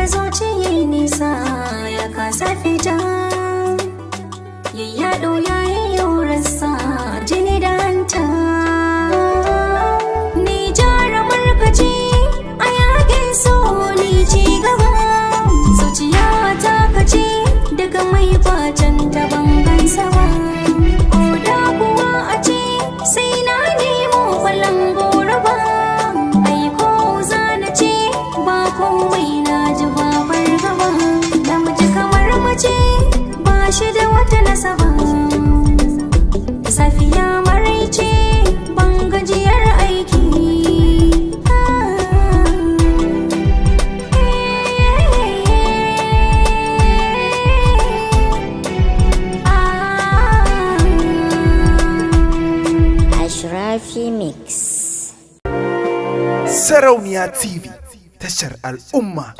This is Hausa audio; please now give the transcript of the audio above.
Shiga zuciya nisa ya kasa fita, yayyado yayi rassa, jini da hanta. Ni jarumar kace a yakin so, ni ci gaba. Zuciya ta kace daga mai kwacen ta, bangan ba. Ko da kuwa a ce sai na nemo kwallon goro ba, ai ko na ce ba komai, na ji ba fargaba. Namiji kamar mace ba shi da wata nasaba. Safiya maraice ban gajiyar aiki. Ashrafi Mix. Sarauniya TV, tashar al'umma.